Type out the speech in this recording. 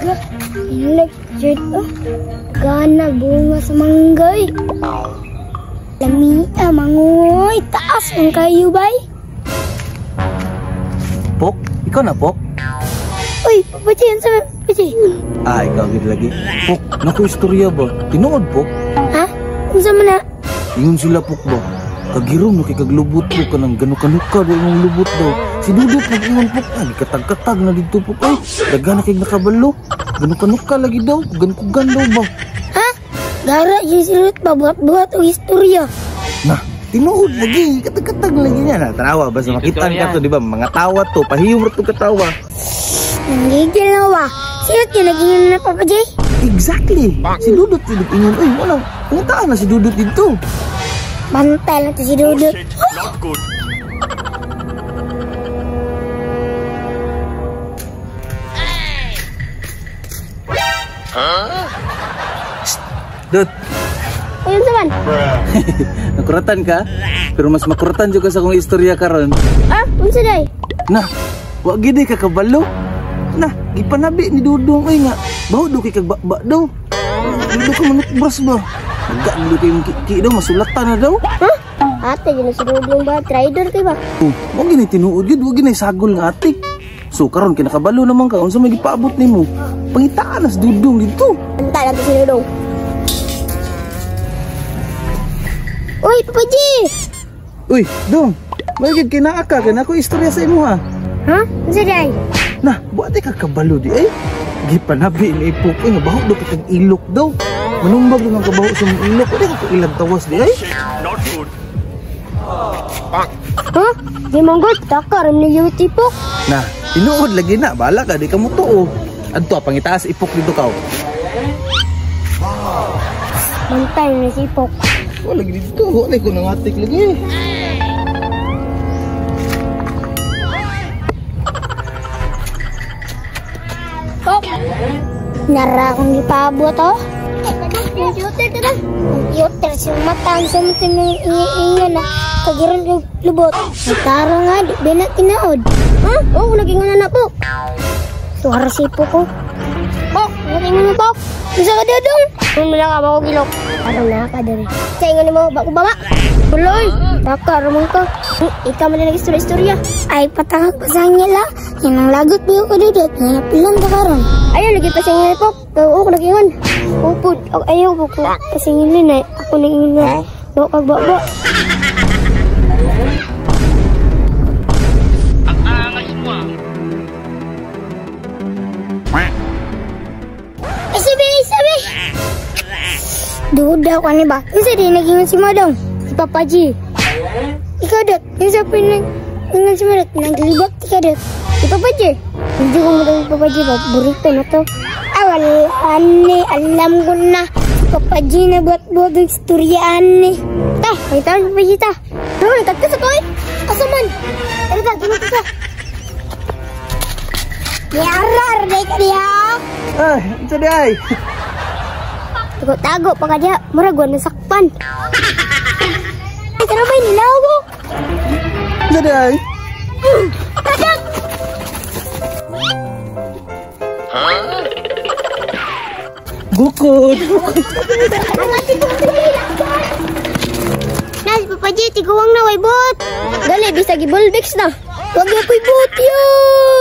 Mangga. Nag-shirt oh. Gana bunga sa mangga eh. Lamia mangoy. Taas ang kayo bay. Pok? Ikaw na, Pok? Uy, Papa G, ano sabi, Papa G? Ah, ikaw gid lagi. Pok, naku istorya ba? Tinuod, Pok? Ha? Unsa man na? Ingon sila, Pok ba? Kagirom na kay kaglubot po ka ng ganukanuka daw imong lubot daw. Si Dudut nag-ingon, Pok. Ah, katag-katag na dito, Pok. Ay, daga na kay nakabalo. Ganukanuka lagi daw. Kugan-kugan daw ba? Ha? Gara yung silot ba? Buhat-buhat o istorya. Nah, tinuod lagi. Katag-katag lagi niya. Na, tanawa, basta makitaan ka to, di ba? Mga tawa to. Pahiyom ra to katawa. Nanggigil na ba? Silot yung nag-ingon na, Papa J? Exactly. Si Dudut yung nag-ingon. Uy, wala. Pangitaan na si Dudut dito. Bantay lang to si Dudut. Not good. Huh? Dut. Ayun naman. Nakuratan ka? Pero mas makuratan juga sa akong istorya karon. Ah, unsa day? Nah, wa gid ka kabalo. Nah, gipanabi ni Dudong oy nga. Baho do kay kagbaba daw. Dudo ka manutbras ba? Maga ni kay kiki daw masulatan na daw. Huh? Ate gina si Dudong ba? Trader kay ba? Oh, mo gini tinuod gid, wa gini sagol nga ate. So karon kinakabalo naman ka unsa may gipaabot nimo? Pangitaan na si Dudong didto. Banta lang to si Dudong. Uy, Papa G! Uy, Dong. May gid kinaa ka kay nako istorya sa imo ha. Ha? Unsa day? Nah, buat ka kabalo di ay. Gipanabi ni Ipok ay nga baho daw kay kag ilok daw. Manumbag lang ang kabaho sa mong ilok. Wala ka ilang tawas di ay. Not good. Ha? Di manggod, takar ni yung Ipok. Nah, tinuod lagi na. Bahala ka, di ka mo tuo. Adto, pangitaas Ipok dito ka. Bantay na si Ipok. Wala lagi dito. Wala ko nangatik lagi. Pok! Nara akong gipaabot oh. Computer ka na. Computer si mata ang sumutin ng ingi-ingi na kagiron yung lubot. Nagtaro nga, di ba na tinaod? Ha? Oo, naging na po. Suara sipo ko. Pok! Naging na pok! Isa ka Dudong! Kung wala ka ba ko gilok? Parang nakakadari. Sa ingon mo, bako baba! Buloy! Taka, ramon ka. Ikaw man na nag-istorya-istorya. Ay, patangag pa sa niya la. Yan ang lagot ba yung kadudot? Yan ang pilan ka karon. Ayaw, lagi pa sa inyo po. Oo, ko nag-ingon. Upod. Ayaw po ko. Pasingilin ay. Ako nag-ingon na. Bako kag baba. Ang angas mo ah. Isabi, isabi! Duda ko ni ba? Isa din nag-ingon si Madong. Si Papa G. Ikaw, Dot. Isa pa nag-ingon si Madot. Naglibak ka, Dot. Si Papa G. Hindi ko madang Papa G ba? Burrito na to. Ah, wala ni. Alam ko na. Si Papa G na buat-buat ng istoryaan ni. Ta, may tawag Papa G ta. Ano, nagtagta sa toy? Asa man? Tara ta, ginito ta. Diarar, day ka diha. Ay, unsa di ay? Tago-tago pa ka diha. Murag wa nasakpan. Ay, tara bay, nilawo. Unsa di ay? Tadak! Bukod, bukod. Nas, Papa G, tiguang na, way bot. Dali, bisag ibulbix na. Wag na po'y bot yun.